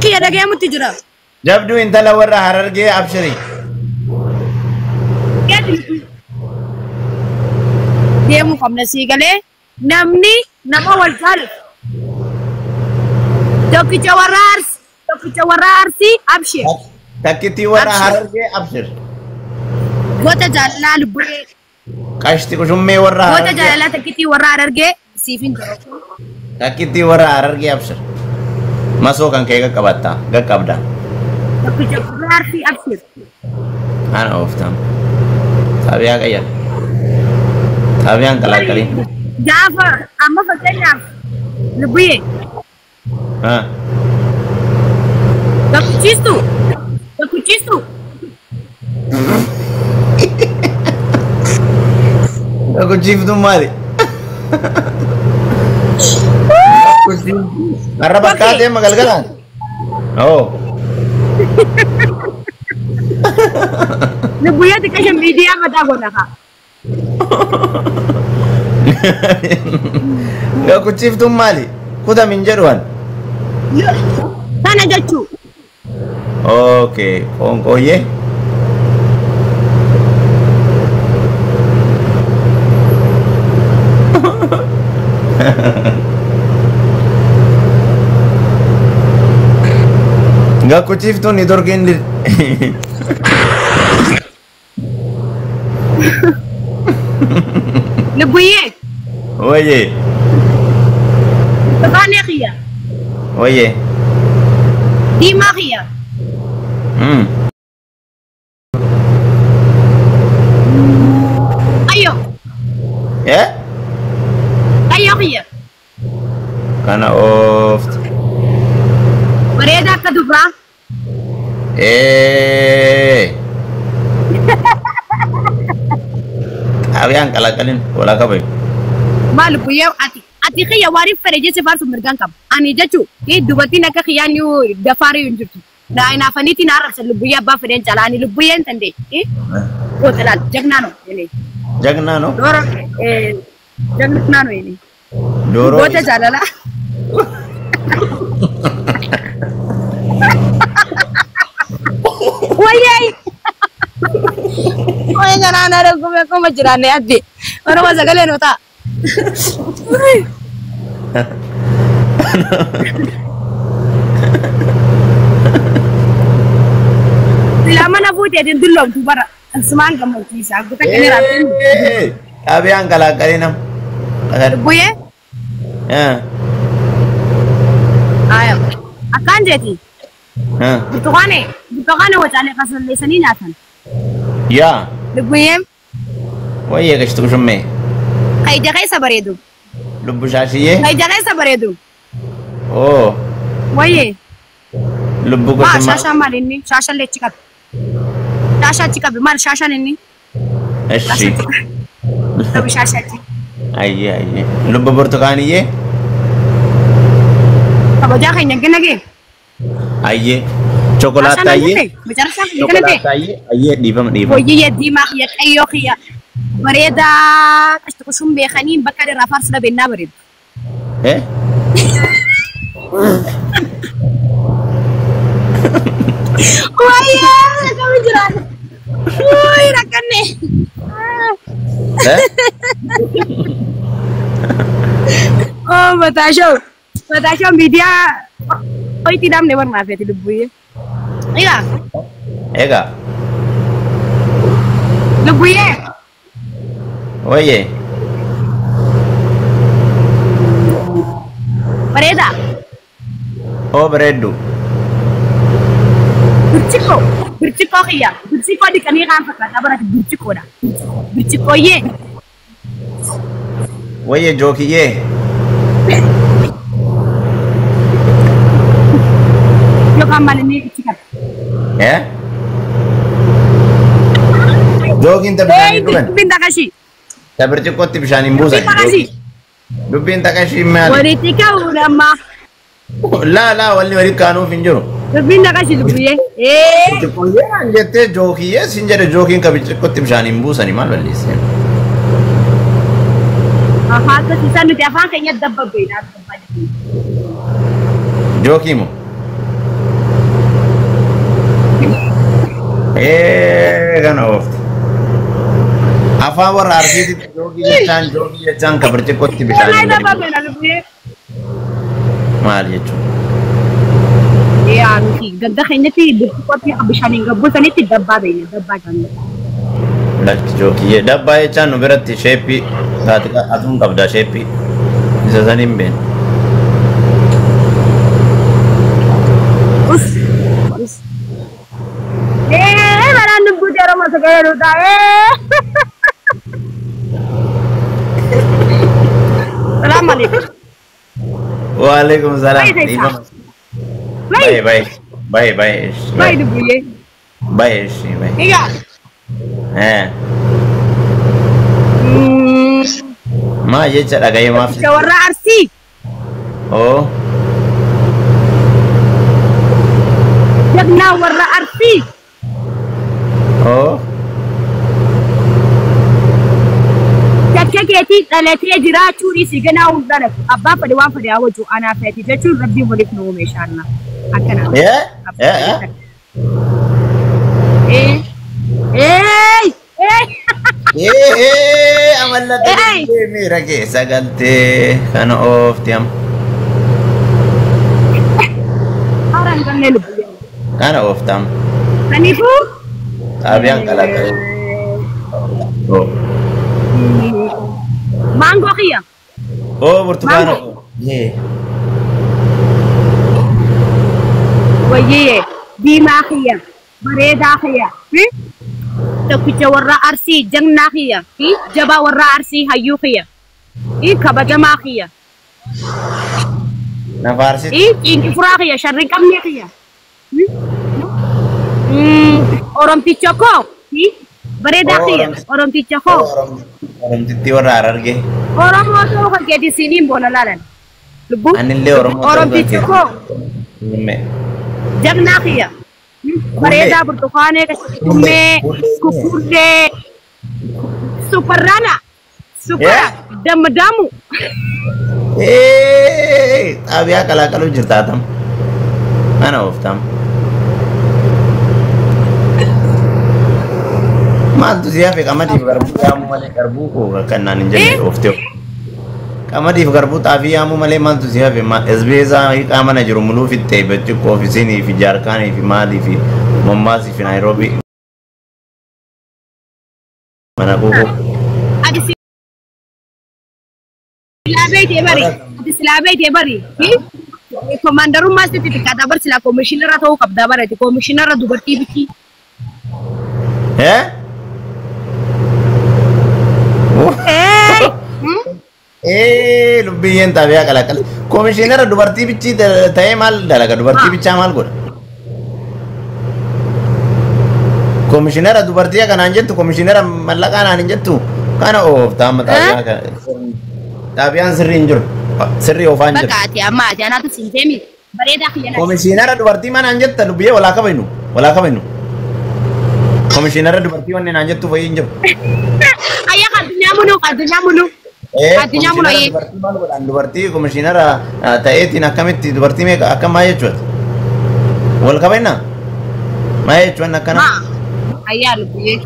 Kiyya dhagayamutti jira. Jabduu intala warra Harargee abshiri. Deemuu qabna sii galee namni nama wal jaalatu. Tokkicha warra Arsii, tokkicha warra Arsii abshir. Takkittii warra Abshir. Harargee abshir. Goota jaalalaa lubbulee. Qashti qushummee warra Goota Harargee. jaalalaa takkittii warra Harargee siif hin jiru. Takkittii warra Harargee abshir. Masoo kan kee qaqqabatta qaqqabda. Tokkicha warra Arsii abshir. Ana ooftam. Xaabiyaa qayyar. Xaabiyaan qalaqqaliin. Gaafa amma fakkeenyaaf lubbuyyee Haa. tokkichiistu tokkichiistu Tokkichiiftuun maali? Har'a bakkaa deema galgalaan. Oo. Lubbuyyee xiqqasha miidiyaa mataa godha kaa. Tokkichiiftuun maali? Kuta min jedhu an. Kana jechuu. Okay, qoonqooyyee. Gakkuchiiftuun nitorkiin Lubbuyyee Oye, burtukaanee kiyya oye. diimaa kiyya Ayyo Eh? Ayyo kiyya Kana ooftu. bareeda akka dubraa Eh. Xaabiyaan qalaqalin walaa qabayu. Maal lubbuyyee ati kiyya waan hin fedhe jecha faarsu mirgaan qaba. Ani jechuu dubartiin akka kiyyaan ni dafaarii hin jirtu. Naafaniitiin arrabsan lubbuyyee abbaa fedheen caalaa ani lubbuyyee hin dandeenye. Goota laal jagnaa no jedhee. Jagnaa no? Doora jagnaa no jedhee. Dooroo Goota jaalalaa. Wayyee! Wayyee kanaan haadha akkuma jiraanne adde. Oromoo sagalee nuu ta'a. Silaa mana fuuteetiin dulloomtu bara. Sumaan gammachiisa. Guuta kenni raabteen. Xaabiyaan qalaqalin nam. Lubbuyyee? Ayo. Akkaan jeeti. Burtukaane burtukaane wacaalee kasalleessanii nyaatan. Yaa. Lubbuyyee Wayyee qashtu qushummee. ka ija keessa bareedu. Lubbu shaashiyyee. Ka ija keessa bareedu. Oo. Wayyee. Lubbu Maa qusummaa. shaashaan maal inni? Shaashaan achi qabe. Shaashaa achi qabe maal shaashaan inni? Eshi. Qabe shaashaa achi. Ayyee ayyee. Lubbu burtukaaniyyee. Kabajaa keenya gina gee. Ayyee. Shaashaan Chokolaataayyee. Macarashaan keenya gina gee. Chokolaataayyee. Ayyee dhiifama dhiifama. Hoyyiyya diimaa kiyya qayyoo kiyya bareedaa qashti qushuun beekanii bakka irraa faarsu dhabennaa bareedu. Eh? Wayyee akkami jiraan? Wuuyi rakkanne. Eh? Oh mataashoo mataashoo miidiyaa ho'itti namni barnaafeeti lubbuyyee. Egaa Egaa. lubbuyyee Wayyee. bareedaa Oo bareeddu. birciqoo birciqoo kiyya birciqoo dhiqanii kaan fakkaataa barate birciqoodha birciqooyyee. Wayyee jookiyyee. Yookaan maal inni itti qaba. Eh? Jookiin ta bishaan hin dhugan. Dubbiin taqashii. Ta birciqootti bishaan hin buusan. Dubbiin taqashii. Dubbiin taqashii maali? Walitti ka'uun amma. Laa laa walli walitti kaanuuf hin jiru. Dubbiin taqashii lubbuyyee. Birciqooyyee naan jettee jookiyyee sin jedhe jookiin ka birciqootti bishaan hin buusani maal balleessee? Afaan akkasii nuti afaan keenya dabbabeedha. Jookii moo? Ee kana oofte. Afaan warra Arsiititti joogii jechaan ka birciqootti Wallahi bishaan dabbaa beena lubbuyyee. Maal jechuudha? Yaa nuti ganda keenyatti birciqootti bishaaniin gabbuusanitti dabbaa beena dabbaa jaalladha. Lakki jookiyyee dabbaa jechaan nu biratti sheeppii taate atuun qabda sheeppii isa san hin beekne. Us. Us. Ee baraan lubbuuti Oromoo sagalee duutaa. Ee. Salaam alaikum. Waalaikum salaam. Baay'ee Dhiifama. Baay'ee. Baay'ee baay'ee baay'ee baay'ee. Baay'ee lubbuyyee. Baay'ee baay'ee. Egaa. Eh. Maa jecha dhaga'ee maaf? Isa warra Arsii. Oo. Jagnaa warra Arsii. Oo. Takka keetii dhalatee jiraachuun isii ganaa hun dhalatu. Abbaan fedhe waan fedhe haa wajju anaa feeti jechuun rabbiin waliif nu uume inshaalla. Akkana. Eh? Eh? Eh. Eh. Eh. Eh amallate Ee. miira keessa galtee kana oofti amma. Haaraan gallee lubbuyyee. Kana oofti amma. Kanaafuu. Xaabiyaan qalaqalee. Oo. Maangoo kiyya. Oo burtukaana. Maangoo. Yee. Wayyee diimaa kiyya. Bareedaa kiyya. Tokkicha warra Arsii jagnaa kiyya. Jabaa warra Arsii hayyuu kiyya. Kabajamaa kiyya. Na faarsitti. Cinqi furaa kiyya sharri qabnee kiyya. Oromticha koo. Bareedaa kiyya. Oromticha koo. Oromtittii warra Harargee. Oromoo ta'uu kan keeti siiniin boona laalan. Lubbuu. Anillee Oromoo ta'uu kan Oromticha keeti. koo. Himme. Jagnaa kiyya. Bareedaa burtukaanee kummee kukkurree suparrana supara damdamu. Ee xaabiyaa qalaqaluu jirta atam. Kana ooftam. Maaltu si hafe qamadiif garbuu yaamuu malee garbuu koo kan naan hin jenne ooftee. Qamadiif garbuu xaafii yaamuu malee maaltu si hafe esbeezaa hiiqaa mana jiru muluu fixxee birciqoo fi sinii fi jaarkaanii fi maalii fi Mombaasii fi Naayiroobii. Mana koo. Ati silaa beekee bari. Ati silaa beekee bari. Komaandarummaa sitti xiqqaataa bar silaa koomishinara ta'uu qabdaa barate koomishinara dubartii biti. Eh? Ee. Ee lubbiyyeen xaabiyaa qalaqala. Koomishinara dubartii bichii ta'ee maal dalaga? Dubartii bichaa maal godha? Koomishinara dubartii kanaan jettu koomishinara mallaqaa naan hin jettu kana oofta amma xaabiyaa kana. Xaabiyaan sirrii hin jiru. Sirrii oofaa hin jiru. Bakka ati amma ati anaatu siin deemi bareedaa kiyya na. Koomishinara dubartii manaan jetta lubbiyee walaa kabajnu. Walaa kabajnu. Koomishinara dubartii wanni naan jettu fayyii hin jiru. Ayyaa addunyaa muluu addunyaa muluu. Addunyaa muluu Koomishinara ayyee. dubartii maal godhan dubartii koomishinara ta'eetiin akkamitti dubartii meeqa akkam maa jechuudha? Wal kabajnaa? Maa jechuun akkana? Maa ayyaa lubbiyyee.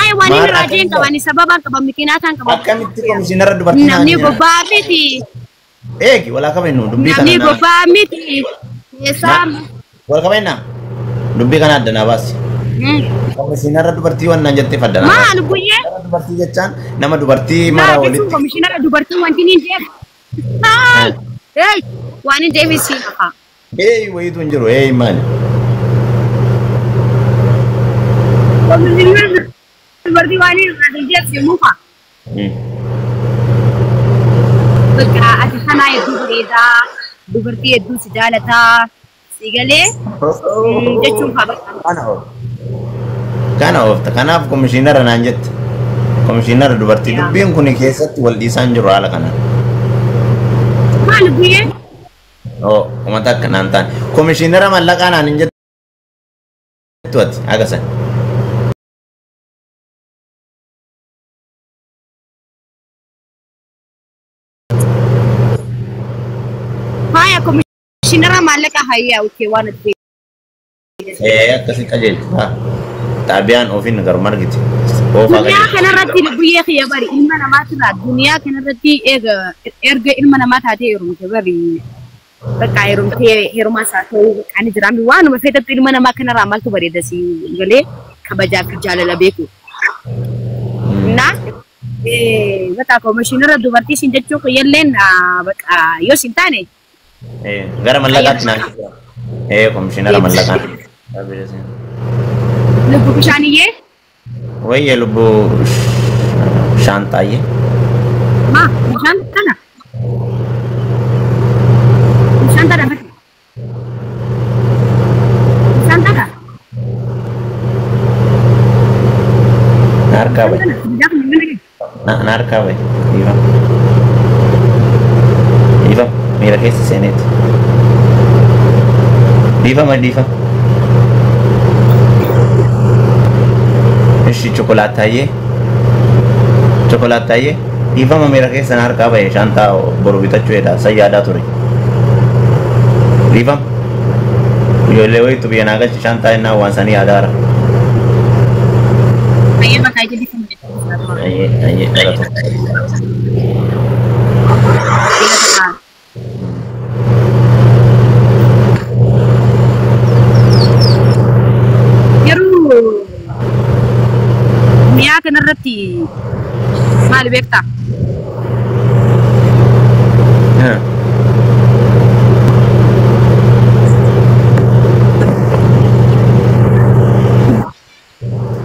Ay waan inni Maal raajeen akkamitti qaban sababaan qaban mikinaataan qaban. Akkamitti koomishinara dubartii naan Namni jedhan? gobbaa miti. Eegi walaa kabajnu dubbii kana Namni naa. gobbaa miti. Eessaa. Wal kabajnaa? Dubbii kana adda naa baasi. Koomishinara dubartii waan naan jettee fadda naa Maa baasi. lubbiyyee. Koomishinara dubartii jechaan nama dubartii mara Naa jechuun walitti. koomishinara dubartii wanti inni deemu. Hey waan hin deemin siin hafa. Ee wayiitu hin jiru ee maali? Koomishinara dubartii waan hin deemsi muka. Bakka ati kanaa hedduu bareedaa dubartii hedduu si jaalataa si galee jechuun haa bakka. Kana oofta. Kana oofta. Kanaaf koomishinara naan jette. Koomishinara dubartii Yaa. dubbiin kun keessatti wal dhiisaa hin jiru haala kanaan. Maal guyyee? Oo uummata akka naan taane. Koomishinara mallaqaa naan hin jettu ati aga san. Faaya koomishinara maallaqa hayyaa ukee waan ati Ee akkasii qajeelcha. Xaabiyaan ofiin garuma argite. Oofaa Duniyaa kanarratti lubbuyyee kiyya bari ilma namaatirraa duniyaa kanarratti erga ilma namaa taatee heerumte bari bakka heerumtee heerumaa isaa ta'uu bakka ani jiraambi waanuma feetattu ilma namaa kanarraa maaltu bareeda si galee kabajaa fi jaalala beeku. Na bakka komishinarra dubartii siin jechuu kiyyalleen bakka yoo siin taane Gara mallaqaatti naan. Komishinara mallaqaa. Lubbu bishaaniyyee. Wayye lubbu shaantaayyee. Ma bishaan tana. Bishaan tana fati. Bishaan tana. Na harkaa bahe. Bishaan tana. Na harkaa bahe. Dhiifama. Dhiifama. Miira keessa seeneeti. Dhiifama dhiifama. Ishi chokolaataayyee. Chokolaataayyee. Dhiifama miira keessa na harkaa bahe shaantaa boru bitachuu jedha. San yaadaa ture. Dhiifama. Ijoollee wayiitu biyya naa galchi shaantaa innaa waan sanii yaadaara. Ayyee bakka ija dhiifama jechuudha. Ayyee ayyee dhala tokko. Garuu mi'aa kanarratti maal beektaa?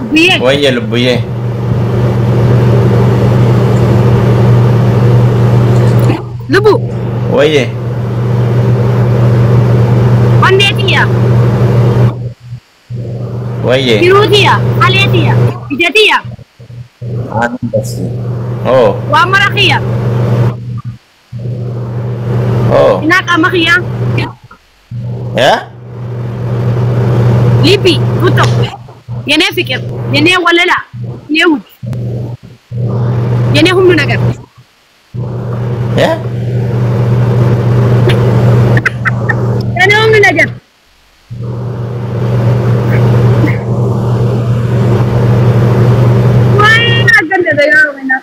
Lubbuyyee. Wayye lubbuyyee. Lubbu. Wayye. Onnee tiyya. Wayye. Jiruu tiyya. Halee tiyya. Ija tiyya. Oh. Waan mara kiyya. Oh. Inaa qaama kiyya. Yaa? Lipi. Tutto. የኔ ፍቅር፣ የኔ ወለላ፣ የኔ ውድ፣ የኔ ሁሉ ነገር። ያ? የኔ ሁሉ ነገር። ወይ አገለለ ያው ነው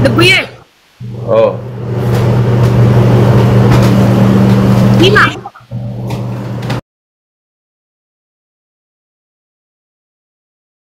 ልቡዬ። Oh.